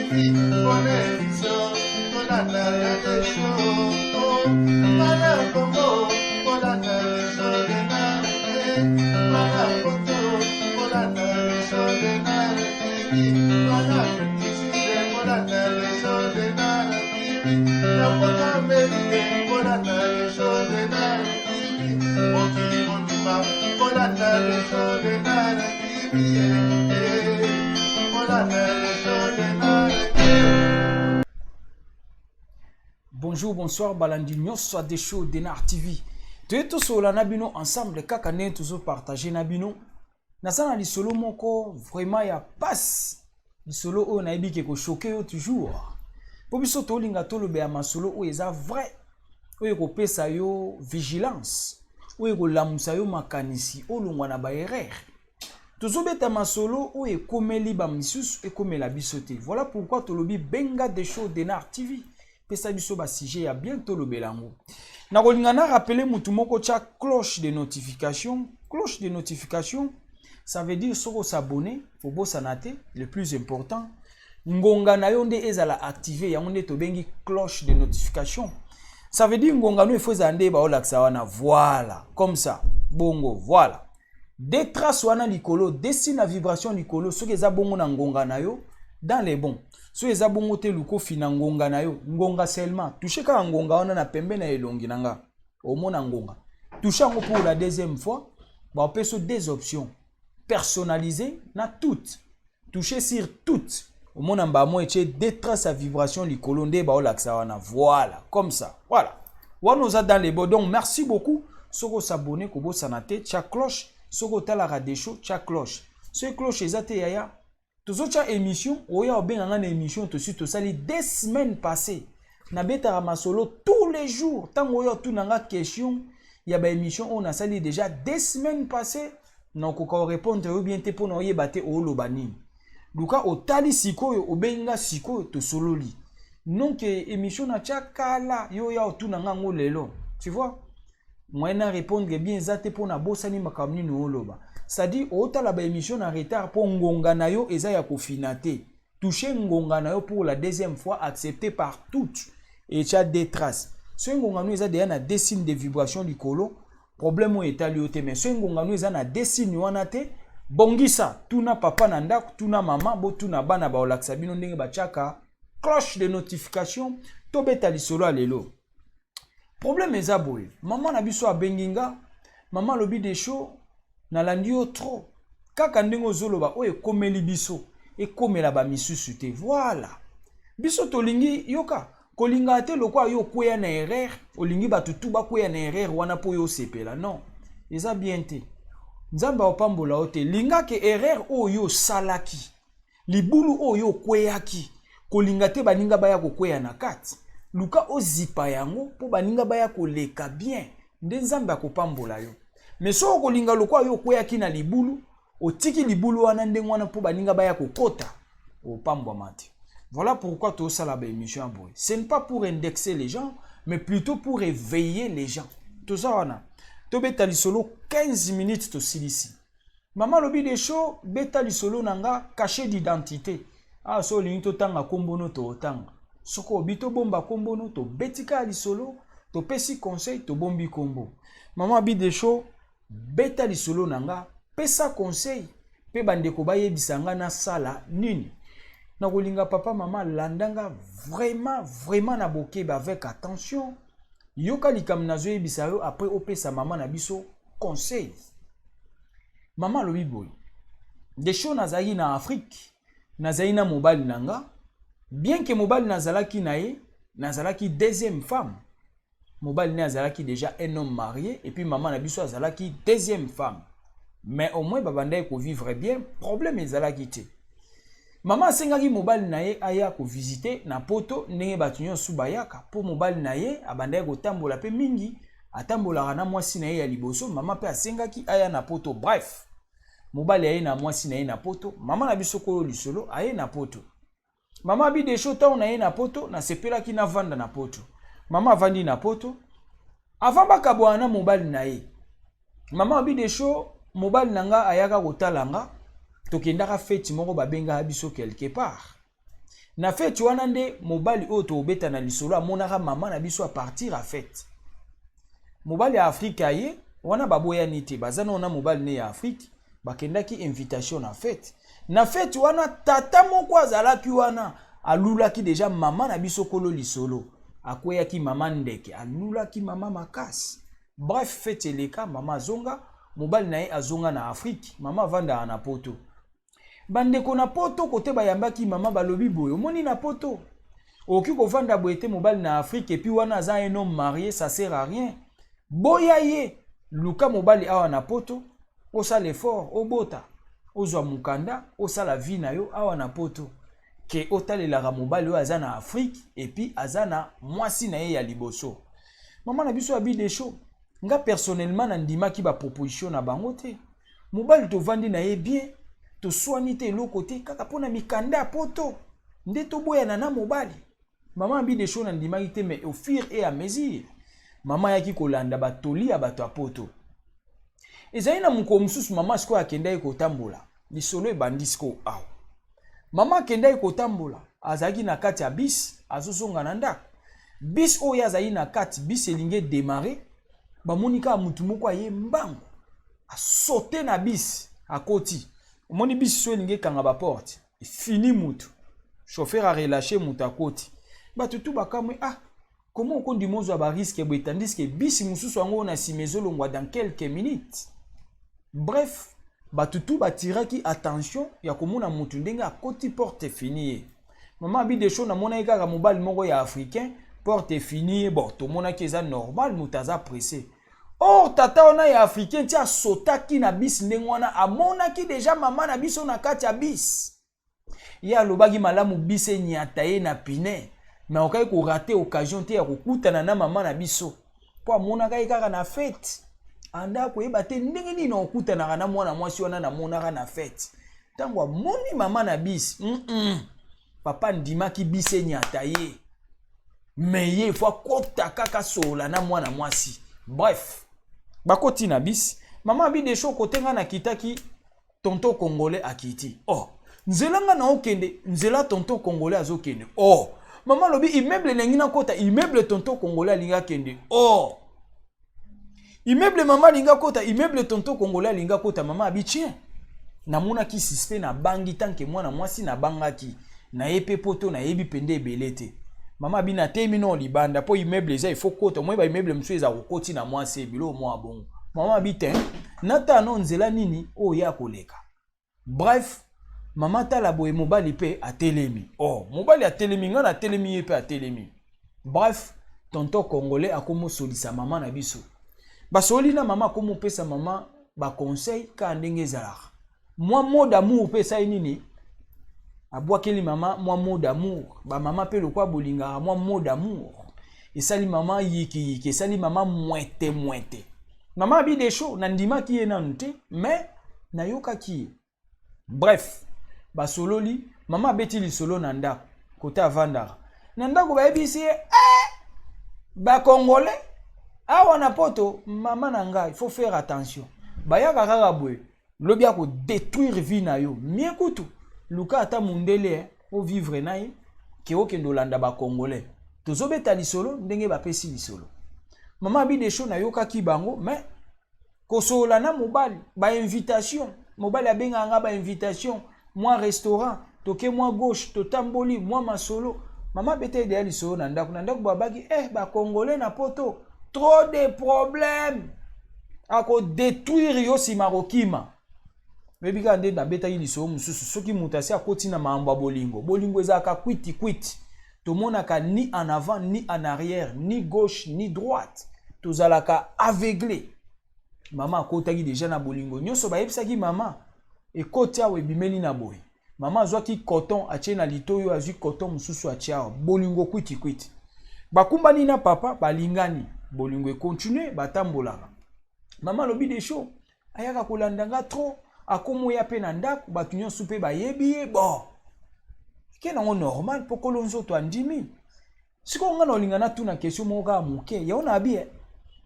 TV, bonne émission, tolanda ya desho. Bana Congo, bolanda desho de Nare, bana Poto, bolanda desho de Nare TV, bana Kisinde, bolanda desho de Nare TV, na Poto Amerique, bolanda desho de Nare TV, mokili mobimba, bolanda desho de Nare TV, eh, eh, bolanda desho de Nare TV. Bonjour, bonsoir, balandi nyonso ya Desho Denar TV. Toye tosolola na bino ensemble kaka ndenge tozopartage na bino. Naza na lisolo moko vraiment ya pasi, lisolo oyo nayebi ke koshoke yo toujours, mpo biso tolinga tolobela masolo oyo eza vrai, oyo ekopesa yo vigilance, oyo ekolamusa yo makanisi, olongwa na baerreur. Tozobeta masolo oyo ekomeli ba misusu, ekomela biso te. Voilà pourquoi tolobi benga Desho Denar TV, pesa biso ba sujet ya bien tolobela yango. Nakolinga na rappeler mutu moko tya cloche de notification. Cloche de notification, ça veut dire soko s'abonner, obosana te, le plus important, ngonga na yo nde ezala activé, yango nde tobengi cloche de notification. Ça veut dire ngonga no ifo ezala nde baolakisa wana, voilà, comme ça, bongo, voilà. Deux traces wana likolo, deux signes na vibration likolo, soki eza bongo na ngonga na yo, dans les bons. Soki eza bongo te, lukofi na ngonga na yo, ngonga seulement. Touche kaka ngonga wana na pembe na elongi na nga, omona ngonga. Touche yango pour la deuxième fois, baopesa deux options, personnalisé na toutes. Touche sur toutes, omona mbamo etie deux traces ya vibration likolo nde baolakisa wana, voilà, comme ça, voilà. Wana oza dans les bons. Donc merci beaucoup. Soki osabone, kobosana te tia cloche. Soki otalaka Desho, tia cloche. Soki cloche eza te, yaya, tozotya émission oyo obenganga na émission tosi tosali 2 semaines passées. Nabetaka masolo tous les jours. Ntango oyo otunanga question ya baémission oyo nasali déjà 2 semaines passées, nakoka korépondre yo bien te, mpona oyeba te ooloba nini. Luka otali sikoyo, obengi nga sikoyo, tosololi. Non ke émission natya kala, yo oya otuna nga yango lelo, tu vois, moyen na répondre bien eza te, mpo nabosani makambo nini oloba. C'est-à-dire otala baémission na retard mpo ngonga na yo eza ya kofina te. Touche ngonga na yo pour la deuxième fois, accepté par toutes, etya deux traces. Soki ngonga no eza deya na deux signes de vibration likolo, problème oyo etali yo te. Mais soki ngonga no eza na deux signes wana te, bongisa, tuna papa na ndako, tuna mama, botuna bana, baolakisa bino ndenge batiaka cloche de notification. Tobeta lisolo ya lelo. Problème eza boye: mama na biso abengi nga. Mama alobi: "Desho, nalandi yo trop, kaka ndenge ozoloba oyo ekomeli biso ekomela bamisusu te." Voilà, biso tolingi yoka kolingaka te lokola yo okweya na erreur, olingi bato tu bakweya na erreur wana mpo yo osepela. Non, eza bien te. Nzambe aopambola yo te. Lingaka erreur oyo osalaki, libulu oyo okweyaki, kolinga te baninga baya kokweya na kati. Luka ozipa yango mpo baninga baya koleka bien, nde Nzambe akopambola yo. Mais soki okolinga lokola yo okweyaki na libulu, otiki libulu wana ndenge wana mpo baninga baya kokota, opambwama te. Voilà pourquoi tosala baémission ya boye. Ce n'est pas pour indexer les gens, mais plutôt pour éveiller les gens. Toza wana, tobeta lisolo 15 minutes, tosilisi. Mama alobi: "Desho, beta lisolo na nga, cachet d'identité." Awa so olingi totanga nkombono, tootanga. Soki obi tobomba nkombono, tobeti kaka lisolo, topesi conseil, tobombi nkombo. Mama abi: "Desho, beta lisolo na nga, pesa conseil mpe bandeko bayebisa nga nasala nini." Nakolinga papa, mama, landa nga vraiment, vraiment na bokeba, avec attention. Yoka likambo nazoyebisa yo, après opesa mama na biso conseil. Mama alobi boye: "Desho, nazalaki na Afrique, nazali na mobali na nga. Bien ke mobali nazalaki na ye, nazalaki deuxième femme. Mobali ne azalaki déjà un homme marié, et puis mama na biso azalaki deuxième femme. Mais au moins babandaki kovivre bien, problème ezalaki te. Mama asengaki mobali na ye aya kovisite na Poto ndenge bato nyonso bayaka, mpo mobali na ye abandaki kotambola mpe mingi, atambolaka na mwasi na ye ya liboso. Mama mpe asengaki aya na Poto. Bref, mobali aye na mwasi na ye na Poto. Mama na biso koyo lisolo aye na Poto. Mama abi: 'Desho, ntango na ye na Poto, nasepelaki navanda na Poto.' Mama avandi na Poto. Avant bakabwana na mobali na ye, mama abi: 'Desho, mobali na nga ayaka kotala nga. Tokendaka feti moko, babengaka biso quelque part. Na feti wana nde mobali oyo tobeta na lisolo amonaka mama na biso a partir ya fete. Mobali ya Afrike aye wana, baboyani te, baza nao na mobali ne ya Afrike, bakendaki invitation na fete. Na fete wana, tata moko azalaki wana, alulaki deja mama na biso kolo lisolo, akweyaki mama ndeke, alulaki mama makasi. Bref, fete eleka, mama azonga, mobali na ye azonga na Afrike, mama avandaka na Poto. Bandeko na Poto kote bayambaki mama, balobi boye: omoni, na Poto okoki kovanda boye te, mobali na Afrique et puis wana aza un homme marié, ça sert à rien. Boya ye, luka mobali awa na Poto, osala effort, obota, ozwa mokanda, osala vie na yo awa na Poto, ke otalelaka mobali oyo aza na Afrique et puis aza na mwasi na ye ya liboso. Mama na biso abi Desho, nga personnellement nandimaki baproposition na bango te. Mobali tovandi na ye bien, toswani te, eloko te, kaka mpona mikanda ya Poto nde toboyana na mobali. Mama abi Desho, nandimaki te, mais au fur et à mesure mama ayaki kolanda batoli ya bato ya Poto. Ezali na mokolo mosusu, mama sikoyo akendaki kotambola. Lisolo ebandi sikoyo awa. Mama akendaki kotambola, azalaki na kati ya bus, azozonga na ndako. Bus oyo azali na kati, bus elingi edémarrer, bamoni kaka mutu moko aye mbangu, asote na bus, akoti. Omoni, bus so elingi ekanga baporte, efini mutu, chauffeur arelâcher, mutu akoti. Bato tu bakamwe: ah, comment okondima ozwa barisque boye, tandis que bus mosusu yango na nsima ezolongwa dans quelques minutes? Bref, bato tu batiraki attention ya komona mutu ndenge akoti, porte efini ye. Mama abi Desho, namonaki kaka mobali moko ya africain, porte efini ye. Bon, tomonaki eza normal, moto aza pressé. Or tata wana ya africain ti asotaki na bus ndenge wana, amonaki deja mama na biso na kati ya bus. Ye alobaki malamu bus enyata ye na pine, mais akokaki korater occasion te ya kokutana na mama na biso, mpo amonaka ye kaka na fete. Anda koyeba te ndenge nini okutanaka na mwana mwasi wana namonaka na fete. Ntango amoni mama na bus, Papa ndimaki bus enyata ye, mais ye faut akota kaka solola na mwana mwasi. Bref, bakoti na bus. Mama abi Desho, kote nga nakitaki, tonton congolais akiti. Oh, nzela nga na okende, nzela tonton congolais azokende. Oh, mama alobi immeuble elingi nakota, immeuble tonton congolais alingi akende. Oh, immeuble mama alingi akota, immeuble tonton congolais alingi akota. Mama abi tien, namonaki suspect, nabangi tant que mwana mwasi, nabangaki naye mpe poto, nayebi pende ebele te. Mama abi natemi no libanda, mpo immeuble eza, ifo kota. Omoi baimmeuble mosusu eza kokoti na mwasi, ebilo mwa bongo. Mama abi te, natala no nzela nini oyo ya koleka. Bref, mama tala boye, mobali mpe atelemi. Oh, mobali atelemi, ngai natelemi, ye mpe atelemi. Bref, tonton congolais akomosolisa mama na biso. Basoli na mama, akomopesa mama baconseil kaka ndenge ezalaka. Mwa mot d'amour mpe esali nini, abwakeli mama mwa mot d'amour. Bamama mpe lokwa bolingaka mwa mot d'amour, esali mama yikiyiki, esali mama mwete mwete. Mama abi Desho, nandimaki ye nanu te, mais nayokaki ye. Bref, basololi, mama abeti lisolo na ndako kote avandaka. Na ndako bayebisi ye: eh, bacongolais awa na Poto, mama na ngai, faut faire attention, bayaka kaka boye, lobi akodétruire vie na yo. Mie kutu luka ata mundele ovivre na ye, ke okende olanda bacongolais. Tozobeta lisolo ndenge bapesi lisolo. Mama abi Desho, nayokaki bango, mais kosolola na mobali, bainvitation, mobali abengaka nga bainvitation, mwa restaurant, toke mwa gauche, totamboli mwa masolo. Mama abeta edeya lisolo na ndako. Na ndako babaki: eh, bacongolais na Poto, trop de problème, akodétruire yo, nsima kokima. Oyebi kaka nde nabetaki lisolo mosusu, soki moto asi akoti na makambo ya bolingo, bolingo ezalaka kwiti kwiti, tomonaka ni en avant ni en arrière, ni gauche ni droite, tozalaka aveugle. Mama akotaki deja na bolingo, nyonso bayebisaki mama ekoti awa, ebimeli na boye. Mama azwaki coton, atie na lito oyo, azwi coton mosusu, atie awa. Bolingo kwiti kwiti, bakumbani na papa, balingani, bolingo econtinuer, batambolaka. Mama alobi Desho, ayaka kolanda nga trop, akomoya mpe na ndako, bato nyonso mpe bayebi ye. Bon, ke nango normal, mpo kolo nzoto andimi. Sikoyo nga na olinga natuna question moko kaka moke. Yango na abi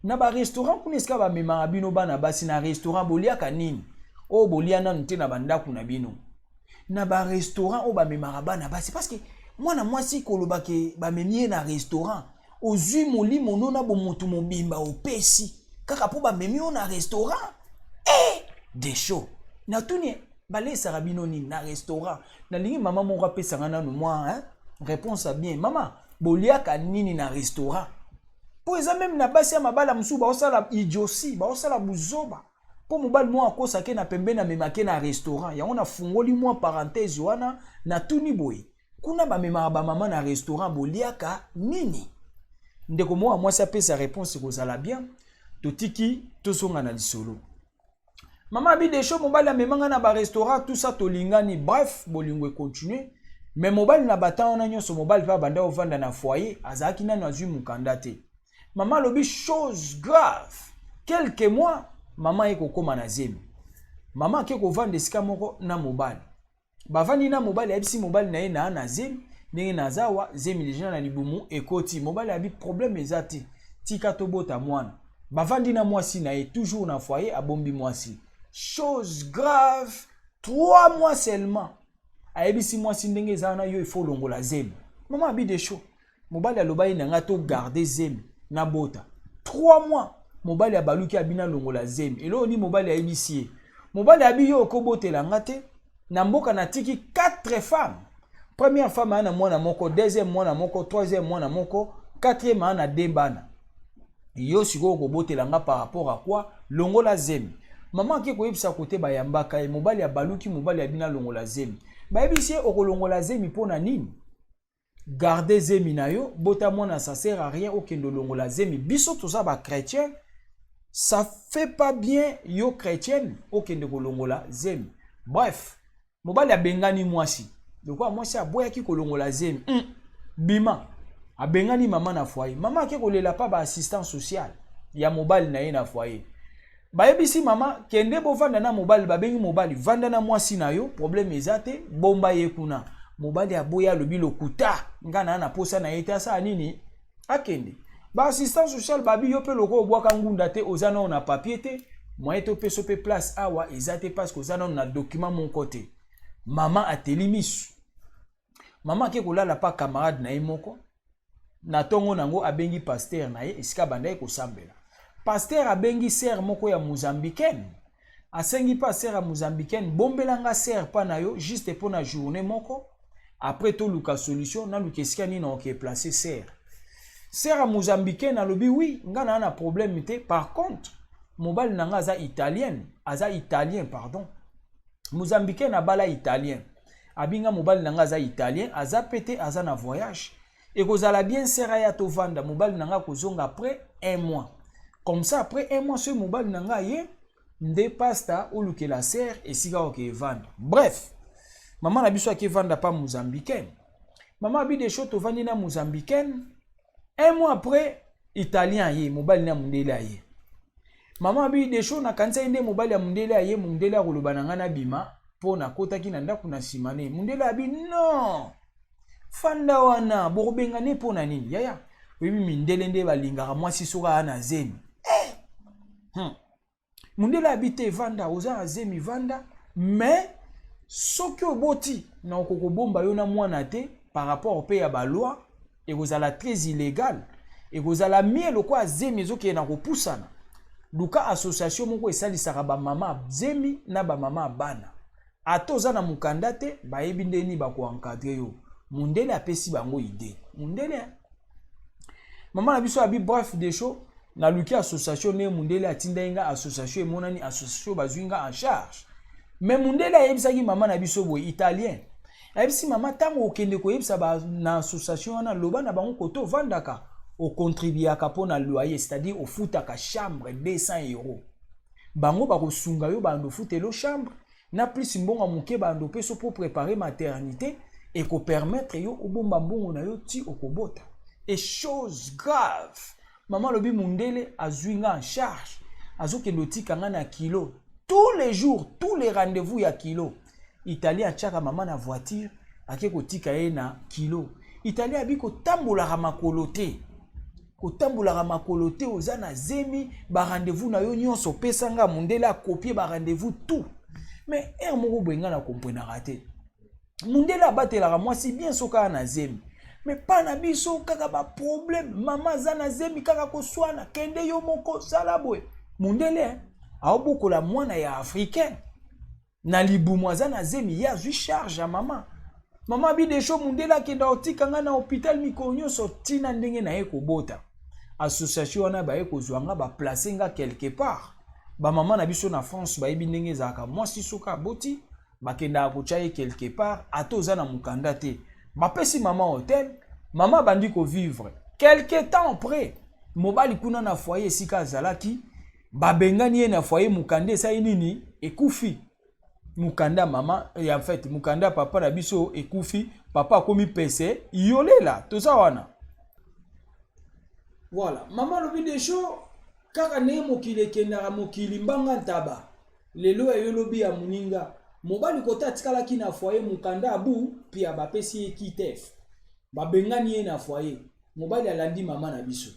na barestaurant kuna, esika bamemaka bino bana basi na restaurant, boliaka nini oyo bolia nanu te na bandako na bino? Na barestaurant oyo bamemaka bana basi, parce que Mwana mwasi koloba ke bamemi ye na restaurant, ozwi molimo no na bomoto mobimba opesi kaka mpo bamemi yo na restaurant. Eh, Desho, natuni, balesaka bino nini na restaurant? Nalingi mama moko apesanga nanu mwa, hein, réponse ya bien. Mama, boliaka nini na restaurant? Mpo eza meme na basi ya mabala mosusu baosala idiotie, baosala buzoba mpo mobali moko akosake na pembeni, amemake na restaurant. Yango nafungoli mwa parenthèse wana, natuni boye: kuna bamemaka bamama na restaurant, boliaka nini? Ndeko moko ya mwasi apesa réponse, kozala bien. Totiki, tozonga na lisolo. Mama abi: "Desho, mobali amemanga na barestaurant, tout ça, tolingani." Bref, bolingo econtinue, mais mobali na batan wana nyonso, mobali mpe abanda ovanda na foyer, azalaki nano azwi mokanda te. Mama alobi, chose grave, quelques mois mama ye kokóma na zemi. Mama ake kovanda esika moko na mobali. Bavandi na mobali, ayebisi mobali na ye: "Na zemi, ndenge naza awa, zemi deja na libumu ekoti." Mobali abi: "Problème eza te, tika tobota mwana." Bavandi na mwasi na ye toujours na foyer, abombi mwasi. Chose grave, 3 mois seulement, ayebisi mwasi: "Ndenge eza wana, yo ifo olongola zemi." Mama abi: "Desho, mobali aloba ye na nga togarde zemi, nabota." 3 mois, mobali abaluki, abi nalongola zemi. Eloko nini mobali ayebisi ye? Mobali abi: "Yo okobotela nga te. Na mboka natiki 4 femmes. Première femme aya na mwana moko, deuxième mwana moko, troisième mwana moko, quatrième aya na de bana. Yo sikoyo okobotela nga par rapport à quoi? Longola zemi." Mama ake koyebisa kote bayambaka ye. Mobali abaluki, mobali abi nalongola zemi. Bayebisi ye: "Okolongola zemi mpo na nini? Garde zemi na yo, bota mwana, ça sert à rien okende olongola zemi. Biso toza bachrétien, ça fait pas bien, yo chrétienne okende kolongola zemi." Bref, mobali abengani mwasi lokola mwasi aboyaki kolongola zemi. Bima, abengani mama na foyer. Mama ake kolela pa baassistant social ya mobali na ye na foyer. Bayebisi mama: "Kende bovanda na mobali." Babengi mobali: "Vanda na mwasi na yo, problème eza te, bomba ye kuna." Mobali aboyi, alobi: "Lokuta, nga na posa na ye te, asala nini, akende." Baassistant social babi: "Yo mpe lokola obwaka ngunda te, oza nano na papier te, moyen topesa mpe place awa eza te, parce que oza nano na document moko te." Mama ateli misu. Mama ake kolala pa camarade na ye moko. Na ntongo nango, abengi pasteur na ye esika bandaki kosambela. Pasteur abengi sœur moko ya Mozambicaine, asengi mpa sœur ya Mozambicaine: "Bombelanga sœur mpa na yo juste mpo na journée moko, après toluka solution, naluka esika nini naoke place sœur." Sœur ya Mozambicaine alobi: "Oui, nga na problème te. Par contre, mobali na nga aza italienne, aza italien, pardon." Mozambicaine abala italien. Abinga mobali na nga aza italien, aza pe te, aza na voyage. Ekozala bien sœur aya tovanda. Mobali na nga kozonga après un mois. Comme ça, après un mois, soki mobali na nga ye nde, pasta olukela sœur esika oke evanda." Bref, mama na biso ake evanda pa Mozambicaine. Mama abi: "Desho, tovandi na Mozambicaine." Un mois après, italien aye, mobali na mondele aye. Mama abi: "Desho, nakanisa ye nde mobali ya mondele aye, mondele akoloba na ngai nabima mpo nakotaki na ndako na nsima ne." Mondele abi: "Non, fanda wana, bokobengane mpo na nini? Yaya, oyebi mindele nde balingaka mwasi soki aya na zemi, eh. Mondele abi te, vanda, oza na zemi, vanda, mais soki oboti, na okokobomba yo na mwana te. Par rapport mpe ya baloi, ekozala très illégal. Ekozala mie lokola zemi ezokende na kopusana, luka association moko esalisaka bamama zemi na bamama bana. Ata oza na mokanda te, bayebi ndeni bakoencadre yo." Mondele apesi bango idée. Mondele, mama na biso abi: "Bref, Desho, naluki association ndenge mondele atindai nga. Association emonani, association bazwi nga en charge." Mais mondele ayebisaki mama na biso boye, italien ayebisi mama: "Ntango okende koyebisa na association wana, loba na bango kote ovandaka, okontribuaka mpo na loyer, c'est-à-dire ofutaka chambre 200 euro. Bango bakosunga yo, bando ofutela chambre na plus mbongo moke bando opesa mpo préparer maternité, ekopermettre yo obomba mbongo na yo ti okobota." Et chose grave, mama alobi: "Mundele azwi nga en charge, azokende otika nga na kilo tous les jours, tous les rendez-vous ya kilo. Italien atiaka mama na voiture, ake kotika ye na kilo. Italien abi kotambolaka makolo te, kotambolaka makolo te, oza na zemi. Barendez-vous na yo nyonso opesanga, mondele akopie barendez-vous tout." Mais heure moko boye, nga na komprenaka te. Mundele abatelaka mwasi bien soki aya na zemi, mais pa na biso kaka baproblème. Mama aza na zemi, kaka koswana, kende yo moko, sala boye. Mundele aobokola mwana ya africain na libumu, aza na zemi, ye azwi charge ya mama. Mama abi Desho, mundele akenda kotika ngai na hôpital mikolo nyonso ntina ndenge na ye kobota. Association wana baye kozwa nga, baplace nga quelque part. Bamama na biso na France bayebi ndenge ezalaka. Mwasi soki aboti, bakendaka kotya ye quelque part, ata oza na mokanda te. Bapesi mama hotel, mama abandi kovivre. Quelque temps après, mobali kuna na foyer esika azalaki, babengani ye na foyer. Mokanda esali nini? Ekufi. Mokanda mama, en fait mokanda papa na biso ekufi. Papa akomi pese yolela. Toza wana, voilà. Mama alobi Desho, kaka ndenge mokili ekendaka, mokili mbanga ntaba, lelo ya yo, lobi ya moninga. Mobali kota atikalaki na foyer, mokanda abu pia, bapesi ye kitef, babengani ye na foyer. Mobali alandi mama na biso,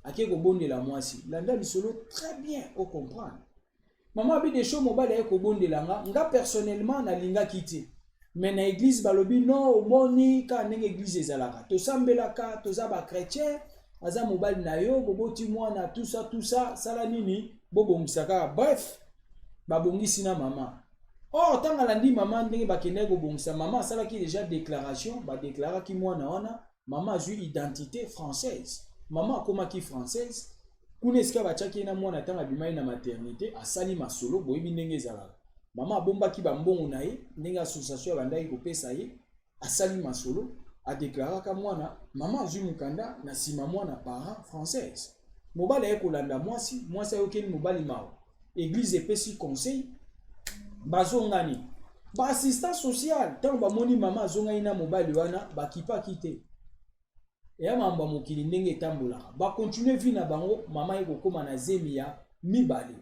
ake kobondela mwasi. Landa lisolo très bien, ocomprendre. Mama abi Desho, mobali aye kobondela nga. Nga personnellement nalingaki te, mais na église balobi non. Omoni kaka ndenge église ezalaka, tosambelaka, toza bachrétien, aza mobali na yo, boboti mwana, tout ça, tout ça, sala nini, bobongisa kaka. Bref, babongisi na mama. Or ntango alandi mama ndenge bakendaki kobongisa, mama asalaki déjà déclaration, badéclaraki mwana wana. Mama azwi identité française, mama akomaki française. Kuna esika batiaki ye na mwana, ntango abimaki na maternité, asali masolo. Boyebi ndenge ezalaka, mama abombaki bambongo na ye ndenge association abandaki kopesa ye. Asali masolo, adeklaraka mwana, mama azwi mokanda. Na nsima mwana parent française. Mobali aye kolanda mwasi, mwasi ayokeli mobali mawa, église epesi conseil, bazongani. Baassistant social, ntango bamoni mama azongani na mobali wana, bakipaki te. Eya mambo ya mokili ndenge etambolaka. Bakontinue vie na bango. Mama ye kokóma na zemi ya mibale.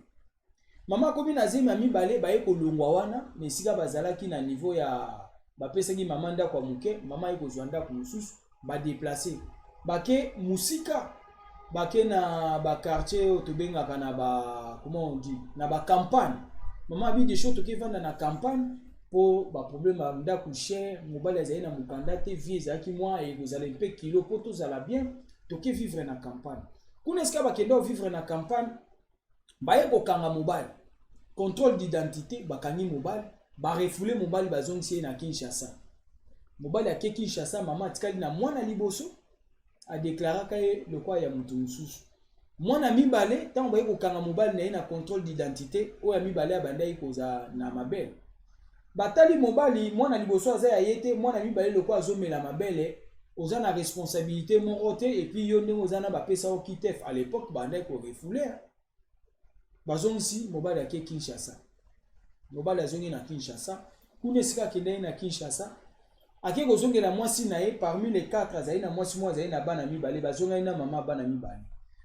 Mama akomi na zemi ya mibale, baye kolongwa wana na esika bazalaki na niveau ya bapesaki mama ndako ya moke. Mama ye kozwa ndako mosusu, badeplace, bake mosika, bake na baquartier oyo tobengaka na ba, comment on dit, na bacampagne. Mama abi Desho, tokevanda na campagne mpo baproblème ya ndako cher, mobali azali na mokanda te, vie ezalaki mwa ekozala mpe kilo mpo tozala bien, toke vivre na campagne. Kuna esika bakende vivre na campagne, baye kokanga mobali, contrôle d'identité, bakangi mobali, barefouler mobali, bazongisi ye na Kinshasa. Mobali ake Kinshasa, mama atikali na mwana liboso, adeklaraka ye lokwa ya moto mosusu. Mwana mibale, ntango baye kokanga mobali na ye na contrôle d'identité, oyo ya mibale abandaki kozala na mabele, batali mobali, mwana liboso aza ya ye te. Mwana mibale lokwa azomela mabele, oza na responsabilité moko te. Et puis yo ndenge oza na bapesa yo kitef, à l'époque bandaki korefouler. Bazongisi mobali, ake Kinshasa. Mobali azongi na Kinshasa. Kuna esika akendaki na Kinshasa, ake kozongela mwasi na ye. Parmi les quatre, azali na mwasi moko azali na bana mibale. Bazongaki na mama bana mibale.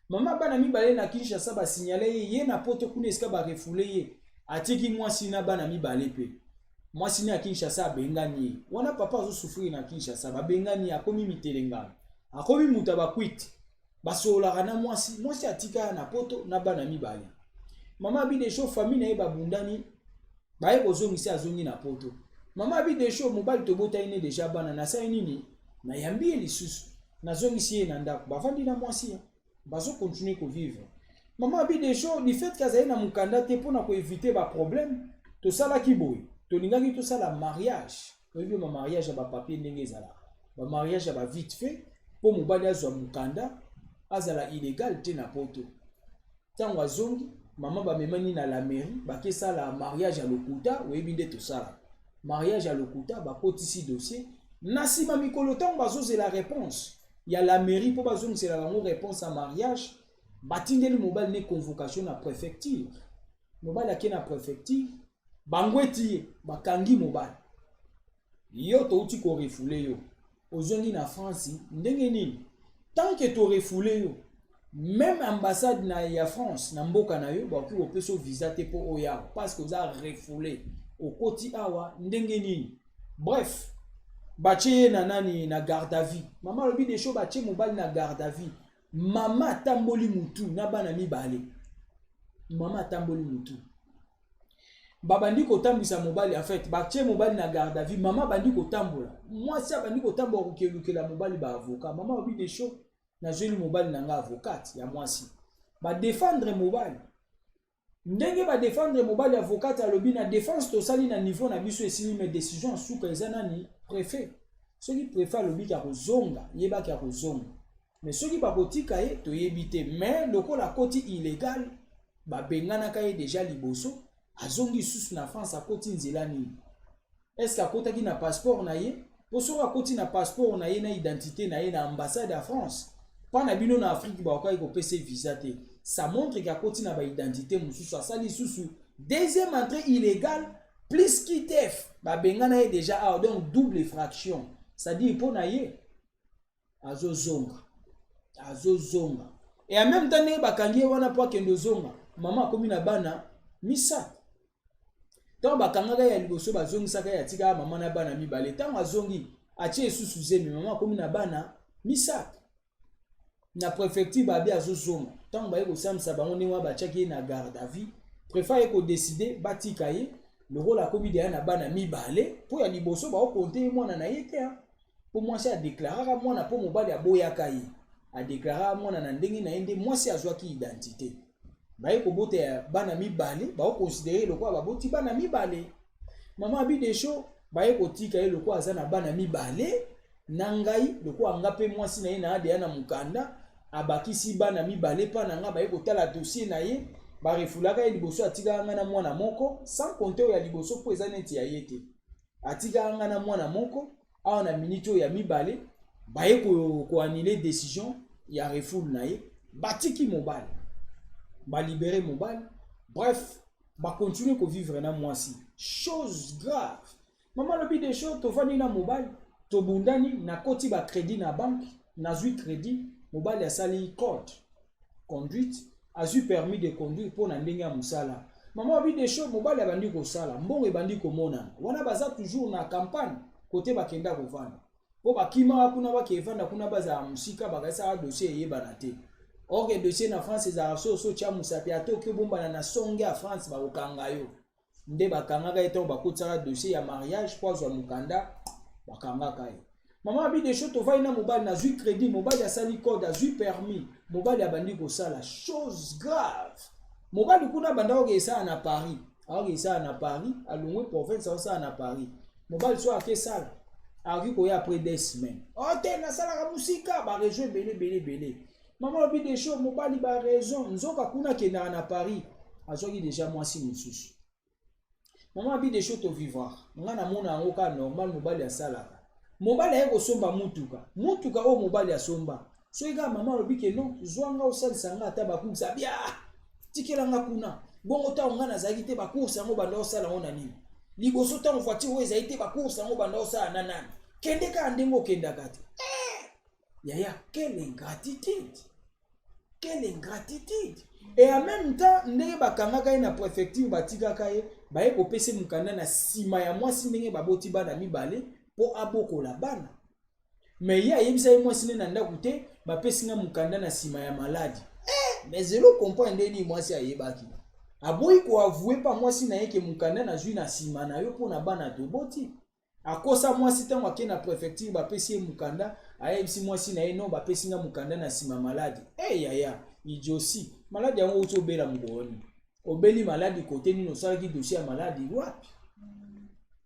Mama bana mibale na Kinshasa, basignale ye, ye na Poto kuna esika barefouler ye, atiki mwasi na bana mibale. Mpe mwasi ne ya Kinshasa abengani ye wana. Papa azosouffrir na Kinshasa, babengani ye, akomi mitelengano, akomi moto ya bakwiti, basololaka na mwasi. Mwasi atika na Poto na bana mibale. Mama abi Desho, famille na ye babundani, baye kozongisa, azongi na Poto. Mama abi Desho, mobali tobotani ne déjà bana, nasali nini? Nayambi ye lisusu, nazongisi ye na ndako, bavandi na mwasi, bazokontinue kovivre. Mama abi Desho, du fait que azali na mokanda te, mpona koevite baproblème, tosalaki boye, tolingaki tosala mariage. Oyebi bamariage ya bapapier ndenge ezalaka, bamariage ya bavite fait, mpo mobali azwa mokanda, azala illégal te na Poto. Ntango azongi, mama bamemani na la mairie, bakesala mariage ya lokuta. Oyebi nde tosala mariage ya lokuta, bakotisi dossier. Na nsima mikolo, ntango bazozela réponse ya la mairie mpo bazongisela bango réponse ya mariage, batindeli mobali ne convocation na préfecture. Mobali ake na préfecture, bango eti ye, bakangi mobali. Yo touti korefouler yo, ozongi na France ndenge nini? Tant que torefouler yo, même ambassade na ya France na mboka na yo bakoki kopesa yo visa te mpo oya awa, parce que oza refoulé. Okoti awa ndenge nini? Bref, batie ye na nani, na garde à vue. Mama alobi Desho, batie mobali na garde à vue. Mama atamboli mutu na bana mibale, mama atamboli mutu. Babandi kotambwisa mobali, en fait batie mobali na garde à vue. Mama abandi kotambola, mwasi abandi kotambola kokelukela mobali baavocat. Mama obi Desho, nazweli mobali na nga avocate ya mwasi, badefendre mobali. Ndenge badefendre mobali, avocate alobi na défense tosali na niveau na biso esili, mais décision ya suka eza nani? Préfet. Soki préfet alobiki akozonga, yebaki akozonga, mais soki bakotika ye, toyebi te. Mais lokola akoti illégal, babenganaka ye déjà liboso, azongi lisusu na France. Akoti nzela nini? Est-ce akotaki na passeport na ye? Mpo soki akoti na passeport na ye, na identité na ye, na ambassade ya France mpa na bino na Afrique, bakokaki kopesa visa te. Ça montre ke akoti na baidentité mosusu. Asali lisusu deuxième entrée illégale plus kitef, babengana ye déjà awa, donc double infraction. C'est-à-dire mpo na ye azozonga, azozonga. Et en même temps, ndenge bakangi ye wana mpo akende ozonga, mama akomi na bana 3. Ntango bakangaka ye ya liboso, bazongisaka ye, atikaka mama na bana mibale. Ntango azongi, atie esusu zemi, mama akomi na bana 3. Na préfecture babi azozonga. Ntango baye kosambisa bango, ndenge wana batiaki ye na garde à vue, préfet aye kodécider batika ye lokola akomi deya na bana mibale, mpo ya liboso baokonte ye mwana na ye te, mpo mwasi adeklaraka mwana, mpo mobali aboyaka ye, adeklaraka mwana na ndenge na ye. Nde mwasi azwaki identité, baye kobota ya bana mibale, baoconsidérer lokola baboti bana mibale. Mama abi Desho, baye kotika ye lokola aza na bana mibale na ngai, lokola nga mpe mwasi na ye na adeya na mokanda, abakisi bana mibale mpa na nga. Baye kotala dossier na ye, barefulaka ye liboso, atikaka nga na mwana moko, sans compter oyo ya liboso mpo eza neti ya ye te. Atikaka nga na mwana moko. Awa na miniti oyo ya mibale, baye koannuler décision ya refoule na ye, batiki mobali, balibérer mobali. Bref, bacontinuer kovivre na mwasi. Chose grave, mama alobi des choses, tovandi na mobali, tobundani, nakoti bacrédit na banque, nazwi crédit. Mobali asali code conduite, azwi permis de conduire mpo na ndenge ya mosala. Mama alobi des choses, mobali abandi kosala, mbongo ebandi komonana. Wana baza toujours na campagne kote bakenda kovanda, mpo bakimaka kuna, bakevanda kuna, bazala mosika, bakalisaka dossier eyebana te. Or que dossier na France ezalaka so so otya mosapi, ata oki obombana na songe ya France, bakokanga yo. Nde bakangaka ye ntango bakotisaka dossier ya mariage mpo azwa mokanda, bakangaka ye. Mama abi Desho, tovandi na mobali, nazwi crédit, mobali asali code, azwi permis, mobali abandi kosala. Chose grave, mobali kuna abanda koke esala na Paris, aoke esala na Paris, alongwe province, aosala na Paris. Mobali so akesala, akoki koya après 2 semaines. O te, nasalaka mosika, barégion ebele ebele ebele. Mama alobi Desho, mobali baraison, nzoka kuna akendaka na Paris, azwaki déjà mwasi mosusu. Mama abi Desho, tovivre, nga namona yango kaka normal. Mobali asalaka, mobali aye kosomba mutuka. Mutuka oyo mobali asomba, soki kaka mama alobi ke non, zwa nga osalisa nga ata bacourse, abia tikelanga kuna. Bongo ntango nga nazalaki te, bacourse yango banda osala yango na nini? Liboso ntango voiture oyo ezali te, bacourse yango banda osala na nani? Kende kaka ndenge okendaka te. Eh, yaya, quelle ingratitude, quelle ingratitude! Et en même temps, ndenge bakangaka ye na préfecture, batikaka ye, baye kopesa mokanda na nsima ya mwasi, ndenge baboti bana mibale, mpo abokola bana. Mais ye ayebisa ye mwasi nde na ndako te, bapesi nga mokanda na nsima ya maladi. Eh, mais zelo comprendre nde nini mwasi ayebaki, aboyi koavouer mpa mwasi na ye ke mokanda nazwi na nsima na yo mpo na bana toboti. Akosa mwasi. Ntango ake na préfecture, bapesi ye mokanda, ayebisi mwasi na ye non, bapesi nga mokanda na nsima maladi. E yaya, idiotie! Maladi yango outi obela mokolo nini? Obeli maladi kote nini? Osalaki dossier ya maladi wapi?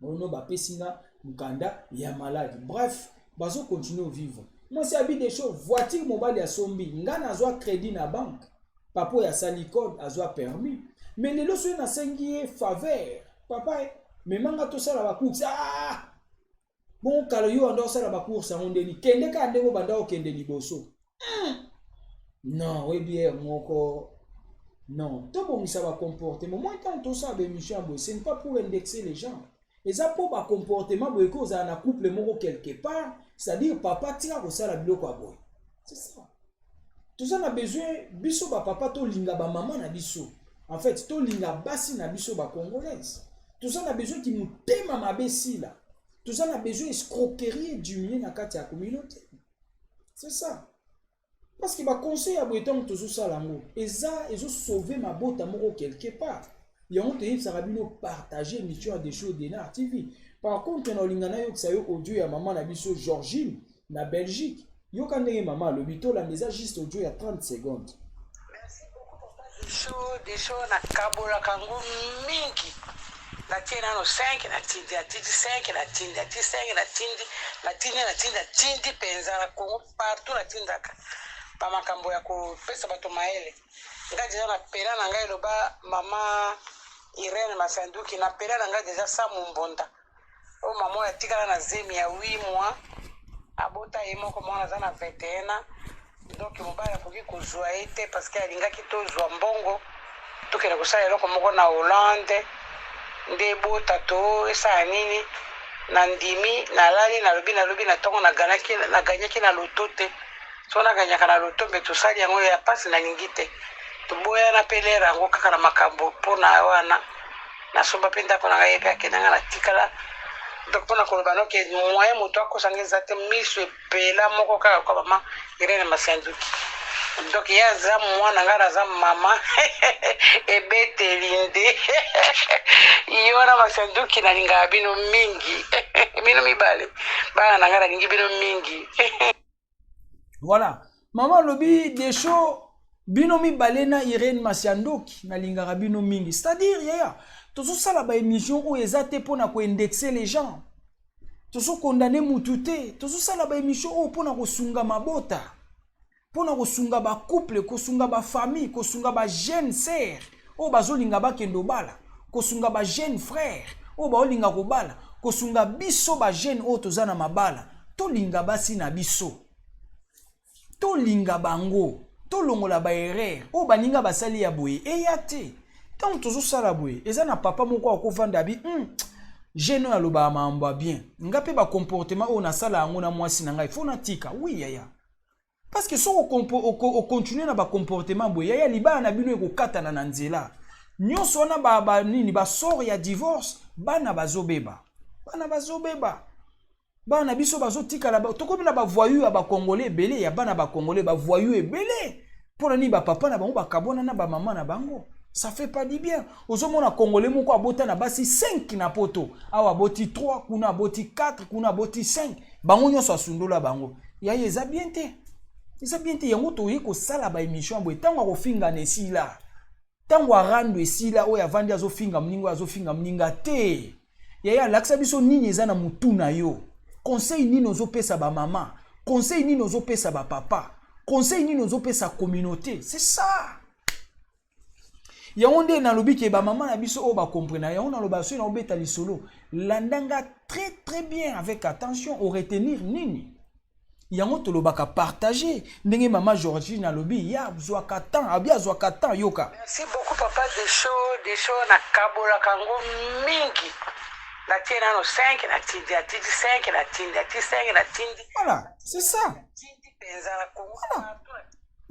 Ono bapesi nga mokanda ya maladi. Bref, bazocontinuer ovivre. Mwasi abi Desho, voiture mobali asombi, nga nazwa crédit na banque, papa oyo asali code, azwa permis. Mais lelo soki nasengi ye faveur, papa memanga tosala bacourse, ah! Bongo kala yo banda osala bacourse yango ndeni? Kende kaka ndenge obanda okende liboso. Non, oyebi ere moko non, tobongisa bacomportement. Moi, ntango tosala baémission ya boye, ce n'est pas pour indexer les gens, eza mpo bacomportement boye ke ozala na couple moko quelque part. C'est-à-dire papa tika kosala biloko ya boye, c'est ça. Toza na besoin, biso bapapa, tolinga bamama na biso, en fait tolinga basi na biso bacongolaise. Toza na besoin ki motema mabe esila, toza na besoin escroquerie ediminue na kati ya communauté, c'est ça. Parce que baconseil ya boye, ntango tozosala yango, eza ezosauve mabota moko quelque part. Yango toyebisaka bino, partage émission ya Desho Denar TV. Par contre, na olinga nayokisa yo audio ya mama na biso Georgine na Belgique. Yoka ndenge mama alobi, tolanda, eza juste audio ya 30 secondes. Merci beaucoup, papa Desho. Desho, nakabolaka yango mingi. Natie nano 5, natindi, natindi 5, natindi, natindi 5, natindi, natindi, natindi, natindi mpenza na Congo partout. Natindaka bamakambo ya kopesa bato mayele. Ngai deja napela na ngai, eloba mama Irene Masanduki, napela na ngai deja sa mombonda oyo mama oyo atikala na zemi ya 8 mois, abota ye moko mwana, aza na 21 ans. Donc mobali akoki kozwa ye te parce que alingaki tozwa mbongo, tokende kosala eloko moko na Hollande, nde ebota to esala nini. Na ndimi, nalali, nalobi, nalobi na ntongo, naganyaki na loto te. So naganyaka na loto mpe tosali yango ya mpasi, nalingi te. Toboyana mpe lere yango kaka na makambo mpona wana nasomba mpe ndako na ngai, ye mpe akendanga, natikala. Donc mpona koloba noke moyen moto akosanga eza te, miso epela moko kaka kwa mama Irene Masanduki. Donc ye aza mwana, ngai naza mama, ebeteli nde yo wana. Masanduki, nalingaka bino mingi, bino mibale bana na ngai, nalingi bino mingi. Voilà, mama alobi: "Desho, bino mibale na Irene Masiandoki, nalingaka bino mingi." C'est-à-dire, yaya, tozosala baémission oyo eza te mpona koindexer les gens, tozokondane mutu te. Tozosala baémission oyo mpona kosunga mabota, mpona kosunga bacouple, kosunga bafamille, kosunga bajeune sœur oyo bazolinga bakende obala, kosunga bajeune frère oyo baolinga kobala, kosunga biso bajeune oyo toza na mabala. Tolinga basi na biso, tolinga bango, tolongola baerreur oyo baninga basali ya boye eya te. Ntango tozosala boye, eza na papa moko akovanda abi jeune oyo alobaka makambo ya bien, nga mpe bacomportement oyo nasala yango na mwasi na ngai, fo natika. Oui yaya, parce que soki ocontinue na bacomportement boye, yaya, libala na bino ekokatana na nzela. Nyonso wana banini, basort ya divorce, bana bazobeba, bana bazobeba, bana na biso bazotikala. Tokomi na bavoyou ya bakongole ebele, ya bana bakongole, bavoyou ebele. Mpo na nini? Bapapa na bango bakabwana na bamama na bango, ça fait pas du bien. Ozomona Congolais moko abota na basi 5 na Poto awa, aboti 3 kuna, aboti 4 kuna, aboti 5, bango nyonso asundola bango. Yaya, eza bien te, eza bien te. Yango toyei kosala baémission ya boye. Ntango akofingana esila, ntango arando esila, oyo avandi azofinga moninga, oyo azofinga moninga te. Yaya, alakisa biso nini eza na mutu na yo. Conseil nini ozopesa bamama? Conseil nini ozopesa bapapa? Conseil nini ozopesa communauté? C'est ça. Yango nde nalobi ke bamama na biso oyo bacomprena yango. Naloba, soki naobeta lisolo, landanga très très bien avec attention, oretenir nini. Yango tolobaka partage. Ndenge mama Georgine alobi, ya azwaka temps, abi azwaka temps, yoka. Merci beaucoup, papa Desho. Desho, nakabolaka yango mingi. Natie nano 5, natindi, natindi 5, natindi, natindi 5, natindi. Voilà, c'est ça. Natindi mpenza na Congo. Voilà.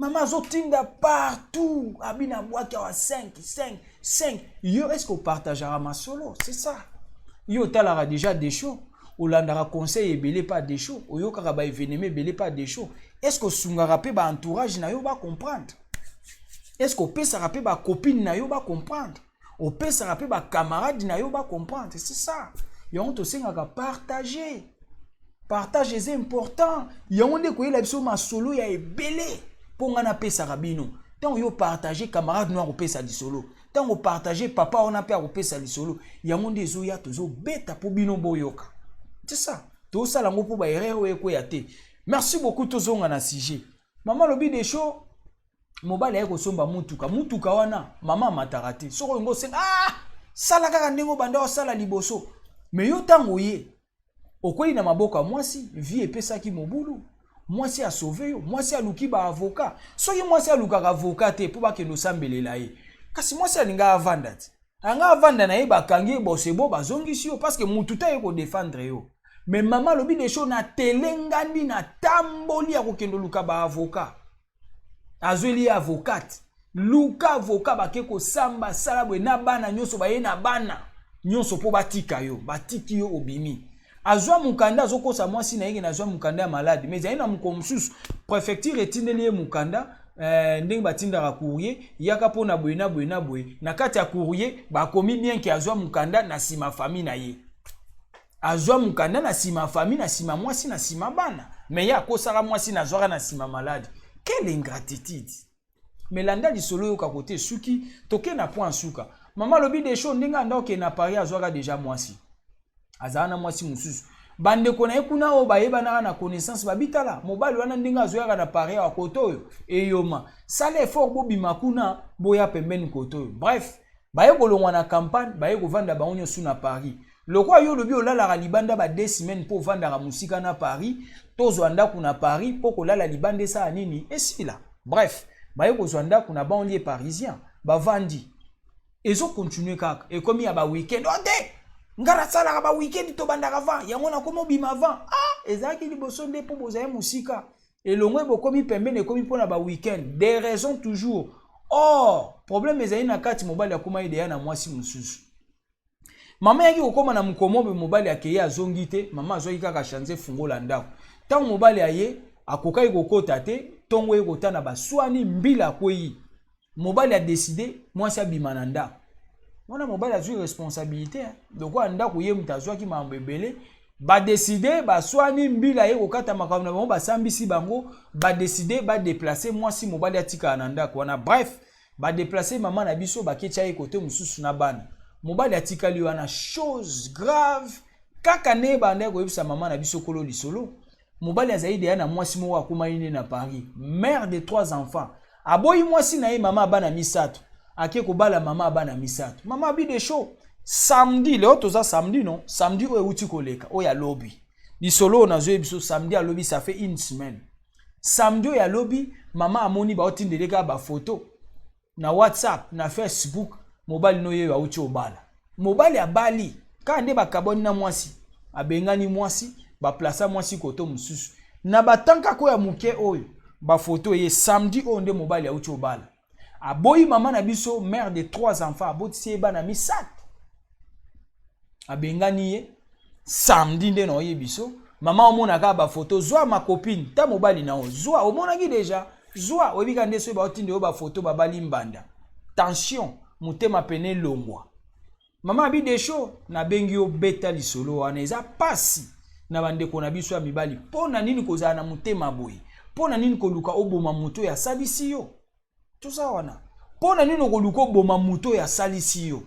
Mama azotinda partout, abi na bwaki awa 5 5 5. Yo, est ce que opartageaka masolo? C'est ça. Yo otalaka déjà Desho, olandaka conseil ebele pa Desho, oyokaka baévénement ebele pa Desho. Est ce que osungaka mpe baentourage na yo bacomprendre? Est ce que opesaka mpe bacopine na yo bacomprendre? Opesaka mpe bacamarade na yo bacomprendre? C'est ça. Yango tosengaka partage. Partage eza important. Yango nde koyela biso masolo ya ebele mpo ngai napesaka bino. Ntango yo partage, camarade no akopesa lisolo. Ntango partage, papa wana mpe akopesa lisolo. Yango nde ezoya, tozobeta mpo bino boyoka. C'est ça, tozosala yango mpo baerreur oyo ekweya te. Merci beaucoup. Tozonga na sujet. Mama alobi: "Desho, mobali aye kosomba mutuka. Mutuka wana, mama amataka te. Soki olingi osenga, ah, sala kaka ndenge obanda osala liboso." Me yo, ntango ye okwei na maboko ya mwasi, vie epesaki mobulu, mwasi asauve yo, mwasi aluki baavocat. Soki mwasi alukaka avocat te mpo bakende osambelela ye, kasi mwasi alinga avanda te, anga avanda na ye, bakangi ye bosebo, bazongisi yo, parce que mutu te aye kodéfendre yo. Me mama alobi: "Desho, natelengani, natamboli ya kokende oluka baavocat." Azweli ye avocate, luka avocat, bake kosamba, sala boye na bana nyonso, baye na bana nyonso mpo batika yo. Batiki yo, obimi. Azwa mokanda, azokosa mwasi na ye ke nazwa mokanda ya maladi, mais ezali na mokolo mosusu préfecture etindeli ye mokanda. Ndenge batindaka courrier, yaka mpo na boye na boye na boye. Na kati ya courrier bakomi bien ke azwa mokanda na nsima famille na ye, azwa mokanda na nsima famille, na nsima mwasi, na nsima bana. Me ye akosaka mwasi, nazwaka na nsima maladi. Quelle ingratitude! Me landa lisolo, oyoka kote suki toke na point suka. Mama alobi desho ndenge anda okende na Paris, azwaka deja mwasi, azala na mwasi mosusu. Bandeko na ye kuna oyo bayebanaka na connaissance babitala mobali wana ndenge azoyaka na Paris awa kote oyo eyoma, sala effort bobima kuna, boya pembeni kote oyo. Bref, baye kolongwa na campagne, baye kovanda bango nyonso na Paris. Lokola yo olobi olalaka libanda ba 2 semaines mpo ovandaka mosika na Paris, tozwa ndako na Paris mpo kolala libanda esala nini, esila. Bref, baye kozwa ndako na banlieue parisien, bavandi. Ezocontinuer kaka, ekomi ya baweekend. O te, nga nasalaka baweekend, tobandaka avant yango, nakomi obima avant. Ah, ezalaki liboso nde mpo bozali mosika elongo, bokomi pembeni, ekomi mpona baweekend, des raisons toujours. Or problème ezali na kati, mobali akóma ideya na mwasi mosusu. Mama yaki kokóma na mokomobe, mobali akei, azongi te. Mama azwaki kaka chance, fungola ndako. Ntango mobali aye, akokaki kokota te. Ntongo ye kotana, baswani, mbila akwei. Mobali adécider mwasi abima na ndako wana. Mobali azwi responsabilité lokola ndako ye moto azwaki makambo ebele. Badécider, baswani, mbila ye kokata makambo na bango, basambisi bango, badécider badéplacer mwasi, mobali atikala na ndako wana. Bref, badéplacer mama na biso, baketia ye kote mosusu na bana, mobali atikali wana. Chose grave, kaka nde bandaki koyebisa mama na biso kolo lisolo, mobali azali deya na mwasi moko akomaki nde na Paris, mère de trois enfants. Aboyi mwasi na ye, mama abana misato, ake kobala mama abana misato. Mama abi de show samedi, leo toza samedi, non, samedi oyo euti koleka, oyo alobi lisolo oyo nazoyebi biso samedi alobi, ça fait une semaine. Samedi oyo alobi, mama amoni baotindele kaka bafoto na WhatsApp, na Facebook, mobali no yeyo auti obala. Mobali abali kaka nde bakabwani na mwasi, abengani mwasi, baplacer mwasi koto mosusu na batan kaka oyo ya moke oyo bafoto ye samedi oyo nde mobali auti obala. Aboyi mama na biso, mère de trois enfants, abotisi ye bana misato, abengani ye. Samedi nde na oyebi biso, mama omona kaka bafoto, zwa ma copine, ta mobali na yo, zwa, omonaki deja, zwa, oyebi kaka nde soki baotinde oyo bafoto, babali mbanda, tension, motema pene elongwa. Mama abi desho, nabengi yo, beta lisolo wana. Eza pasi na bandeko na biso ya mibali. Mpo na nini kozala na motema boye? Mpo na nini koluka oboma moto oyo asalisi yo? Toza wana, mpo na nini okoluka oboma moto oyo asalisi yo?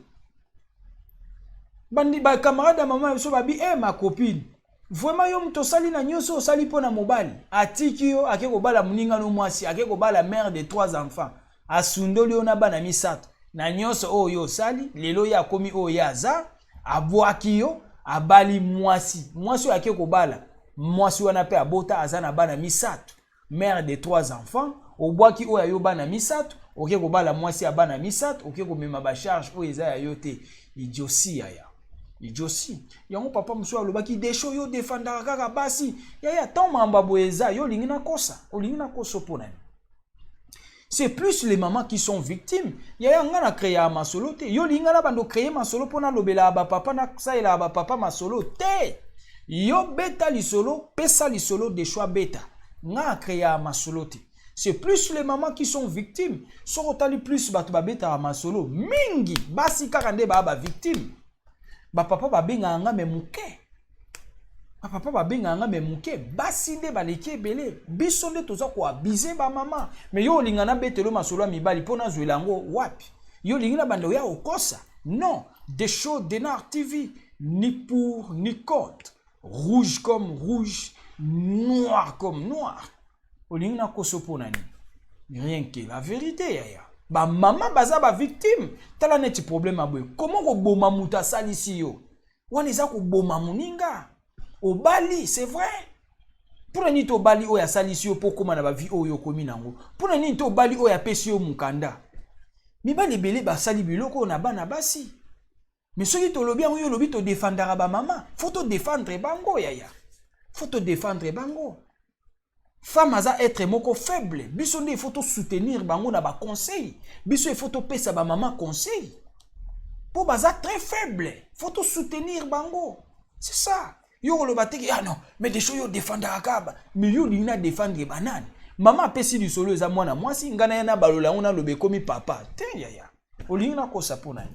Bandi bacamarade ya mama na biso babi: "E ma copine, vraiment yo moto osali na nyonso osali mpo na mobali, atiki yo, ake kobala moninga no mwasi, ake kobala mère de trois enfants, asundoli yo na bana misato. Na nyonso oyo yo osali, lelo ye akomi oyo ye aza, abwaki yo, abali mwasi. Mwasi oyo ake kobala, mwasi wana mpe abota, aza na bana misato, mère de trois enfants. Obwaki oyo ayo bana misato, oke kobala mwasi ya bana misato, oke komema bacharge oyo eza ya yo te." Idiotie, yaya, idiotie. Yango papa mosusu alobaki: "Desho, yo defandaka kaka basi." Yaya, ntango makambo ya boye eza, yo olingi nakosa? Olingi nakosa mpo na nini? C'est plus les mamans qui sont victimes, yaya. Nga na créer masolo te. Yo olingi nga na bando créer masolo mpo nalobelaka bapapa, nasalelaka bapapa masolo te. Yo beta lisolo, pesa lisolo de choix, beta. Nga acréa masolo te. C'est plus les mamans qui sont victimes. Soki otali plus, bato babetaka masolo mingi basi kaka nde baya bavictime. Bapapa babengaka nga me moke, bapapa babengaka nga me moke. Basi nde baleki ebele. Biso nde toza koabuser bamama. Me yo olinga nabetelo masolo ya mibali mpo nazwela yango wapi? Yo olingi na banda oya okosa? Non, des show Denar TV, ni pour ni contre, rouge comme rouge, noir comme noir. Olingi nakoso mpo na nini? Rien que la vérité, yaya. Bamama baza bavictime. Tala neti problème ya boye, komo koboma moto asalisi yo wana, eza koboma moninga. Obali, c'est vrai, mpona nini to obali oyo asalisi yo mpo okóma na bavie oyo okomi nango? Mpona nini to obali oyo apesi yo mokanda? Mibali ebele basali biloko oyo na bana basi. Me soki tolobi yango, yo olobi todefendaka bamama. Faut todéfendre bango, yaya, faut todéfendre bango. Femme aza être moko faible. Biso nde il faut tosoutenir bango na baconseil. Biso il faut topesa bamama conseil mpo baza très faible. Faut tosoutenir bango, c'est ça. Yo koloba teke: "Ah non, mais desho, yo défendaka kaka." Mais yo olingi na défendre banani? Mama apesi lisolo, eza mwana mwasi. Ngai na ye nabalola yango, naloba ekomi papa te. Yaya, olingi nakosa mpo na ye?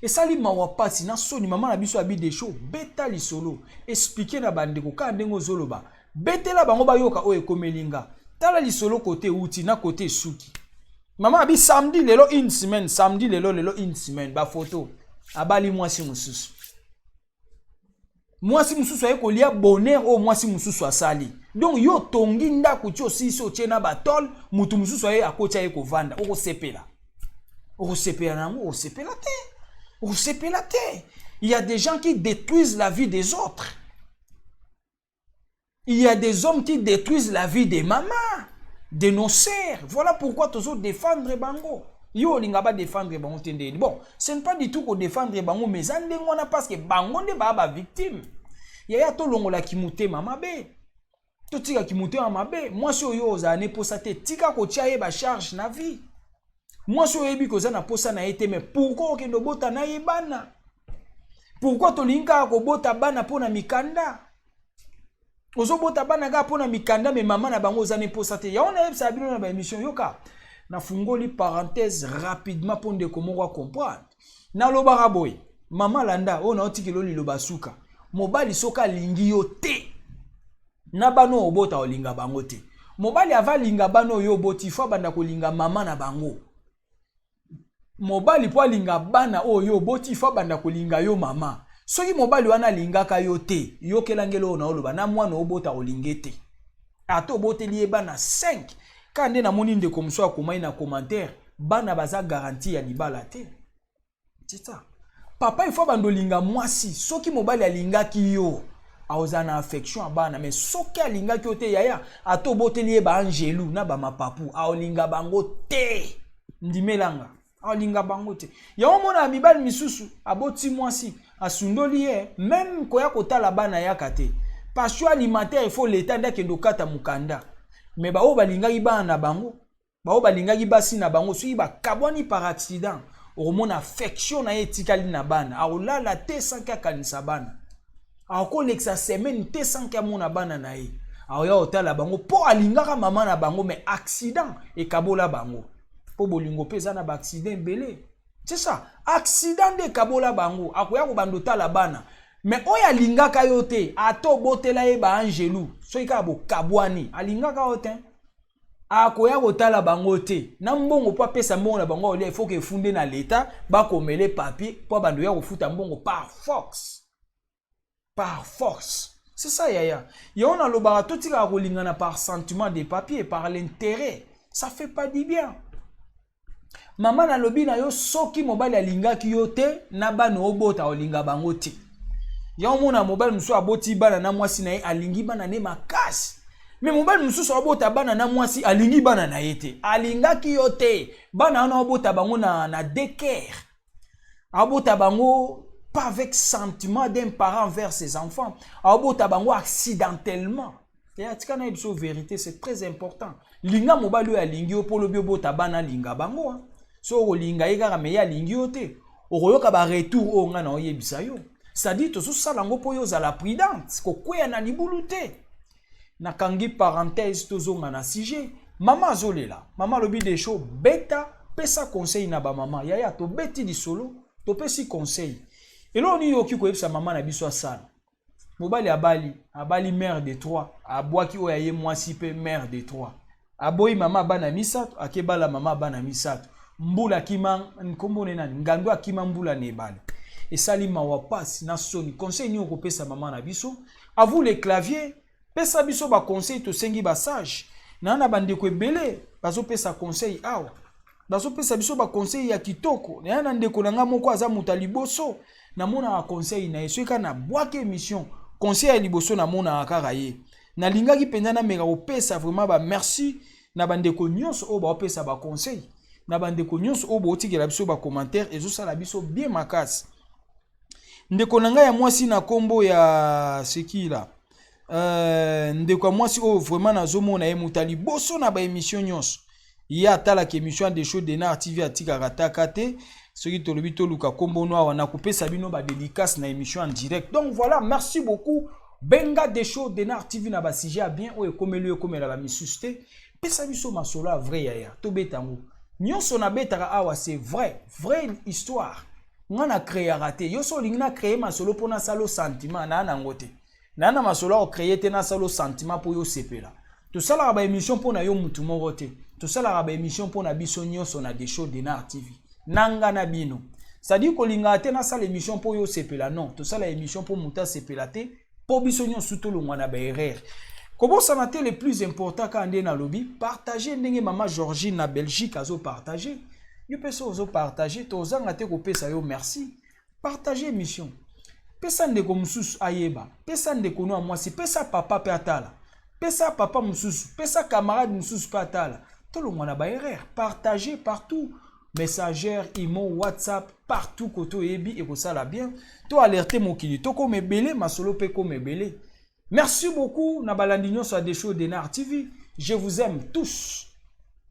Esali mawa, pasi na soni. Mama na biso abi: "Desho, beta lisolo, expliquer na bandeko kaka ndenge ozoloba, betela bango bayoka oyo ekomeli nga. Tala lisolo kote euti na kote esuki." Mama abi samedi lelo une semaine, samedi lelo, lelo une semaine, bafoto, abali mwasi mosusu. Mwasi mosusu aye kolia bonheur oyo mwasi mosusu asali. Donc yo otongi ndako ti osilisi, otie na batole, motu mosusu aye akoti, aye kovanda. Okosepela? Okosepela na yango? Okosepela te, okosepela te. Il y a des gens qui détruisent la vie des autres. Il y a des hommes qui détruisent la vie des mamans, de nos sœurs. Voilà pourquoi tozo défendre bango. Yo olinga badéfendre bango te ndeni? Bon, ce n'est pas du tout kodéfendre bango, mais eza ndenge wana parce que bango nde baa bavictime. Yaya, tolongolaki motema mabe, totikaki motema mabe. Mwasi oyo ozala ne posa te, tika kotia ye bacharge na vie. Mwasi oyo oyebi koza na posa na ye te, mais pourquoi okende obota na ye bana? Pourquoi tolingi kaka kobota bana mpo na mikanda? Ozobota bana kaka mpo na mikanda, mais mama na bango oza ne posa te. Yango nayebisaka bino na baémission. Yoka, nafungoli parenthèse rapidement mpo ndeko moko acomprendre. Nalobaka boye: mama, landa oyo naotikela liloba suka. Mobali soki alingi yo te, na bana oyo obota olinga bango te. Mobali ava alinga bana oyo oboti, fo abanda kolinga mama na bango. Mobali mpo alinga bana oyo oboti, fo abanda kolinga yo mama. Soki mobali wana alingaka yo te, yokelangeli oyo naoloba, na mwana obota olinge te, ata oboteli ye bana 5. Kaka nde namoni ndeko mosusu akomai na commentaire: bana baza garantie ya libala te. C'est ça, papa, il faut bando olinga mwasi. Soki mobali alingaki yo, akozala na affection ya bana. Mais soki alingaki yo te, yaya, ata oboteli ye baangelu na bamapapu, aolinga bango te. Ndimelanga, aolinga bango te. Yango mona ya mibali misusu aboti mwasi, asundoli ye, même koya kotala bana yaka te. Pension alimentaire, il faut leta nde akende okata mokanda. Mais baoyo balingaki bana na bango, baoyo balingaki basi na bango, soki bakabwani par accident, okomona affection na ye etikali na bana. Akolala te sanki akanisa bana, akolekisa semaine te sanki amona bana na ye. Akoya kotala bango mpo alingaka mama na bango, mais accident ekabola bango. Mpo bolingo mpe eza na baaccident ebele. C'est ça, accident nde ekabola bango. Akoya kobanda otala bana. Mais oyo alingaka yo te, ata obotela ye baangelu, soki kaka bokabwani, alingaka yo te, akoya kotala bango te. Na mbongo mpo apesa mbongo na bango olia, il faut que efunde na leta, bakomele papier mpo bando ya kofuta mbongo par force, par force. C'est ça, yaya. Yango nalobaka, totikaka kolingana par sentiment de papier, par l'intérêt, ça fait pas du bien. Mama, nalobi na yo, soki mobali alingaki yo te, na bana obota olinga bango te. Yango mona mobali mosusu aboti bana na mwasi na ye, alingi bana ne makasi. Mais mobali mosusu abota bana na mwasi, alingi bana na ye te. Alingaki yo te. Bana wana abota bango na daycare, abota bango pas avec sentiment d'un parent envers ses enfants, abota bango accidentellement. Atika na ye biso vérité, c'est très important. Linga mobali oyo alingi yo, mpo olobi obota bana, alinga bango. So okolinga ye kaka, mais ye alingi yo te, okoyoka baretour oyo ngai na oyebisa yo. C'est-à-dire tozosala yango mpo oyo ozala prudente, kokweya na libulu te. Nakangi parenthèse, tozonga na sujet. Mama azolela. Mama alobi: "Desho, beta, pesa conseil na bamama." Yaya, tobeti lisolo, topesi conseil. Eloko nini okoki koyebisa mama na biso asala? Mobali abali, abali mère de trois, abwaki oyo aye mwasi mpe mère de trois. Aboyi mama bana misato, akebala mama bana misato. Mbula akima, nkombo ne nani? Ngando akima mbula na ebale. Esali mawa, pasi na soni. Conseil nini okopesa mama na biso? À vous les claviers, pesa biso baconseil. Tosengi basage na bandeko ebele bazopesa conseil awa, bazopesa biso baconseil ya kitoko. Naya na ndeko na nga moko aza moto ya liboso namonaka conseil na ye. Soki kaka nabwaki émission, conseil ya liboso namonaka kaka ye. Nalingaki mpenza nameka kopesa vraiment bamerci na bandeko nyonso oyo baopesa baconseil, na bandeko nyonso oyo bootikela biso bacommentaire. Ezosala biso bien makasi. Ndeko na ngai ya mwasi na nkombo ya Sekila, ndeko ya mwasi oyo vraiment nazomona ye moto ya liboso na baémission nyonso. Ye atalaka émission ya Desho Denar TV, atikaka taka te. Soki tolobi toluka nkombo no awa, nakopesa bino badédicace na émission en direct. Donc voilà, merci beaucoup. Benga Desho Denar TV na ba sujet ya bien oyo ekomeli yo, ekomela ba misusu te. Pesa biso masolo ya vrai yaya, tobeta yango. Nyonso nabetaka awa c'est vrai, vraie histoire. Nga na créaka te. Yo so olingi na créer masolo mpo nasala sentiment na nango te. Na na masolo ya créer te, nasala sentiment mpo yo sepela. Tosalaka ba émission mpo na yo mutu moko te. Tosalaka ba émission mpo na biso nyonso na Desho Denar TV. Nanga na bino. C'est-à-dire kolingaka te nasala émission mpo yo sepela, non. Tosala émission mpo moto asepela te, mpo biso nyonso tolongwa na baerreur. Kobosana te, le plus important kaka nde nalobi, partage ndenge mama Georgine na Belgique azopartage. Yo mpe so ozopartage, tozanga te kopesa yo merci. Partage émission, pesa ndeko mosusu ayeba, pesa ndeko no ya mwasi, pesa papa mpe atala, pesa papa mosusu, pesa camarade mosusu mpe atala. Tolongwa na baerreur. Partage partout, Messenger, imo, WhatsApp, partout kote oyebi ekosala bien. To alerte mokili, tokoma ebele, masolo mpe koma ebele. Merci beaucoup na balandi nyonso ya Desho Denar TV. Je vous aime tous,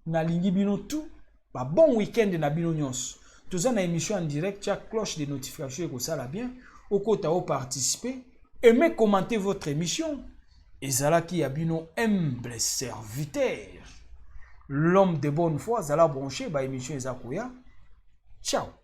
nalingi bino tout. Ba bon week-end na bino nyonso. Toza na émission en direct, tia cloche de notification, ekosala bien. Okota, oparticiper, aimez, commenter votre émission. Ezalaki ya bino humble serviteur, l'homme de bonne foi. Azala branché, ba émission eza koya. Ciao.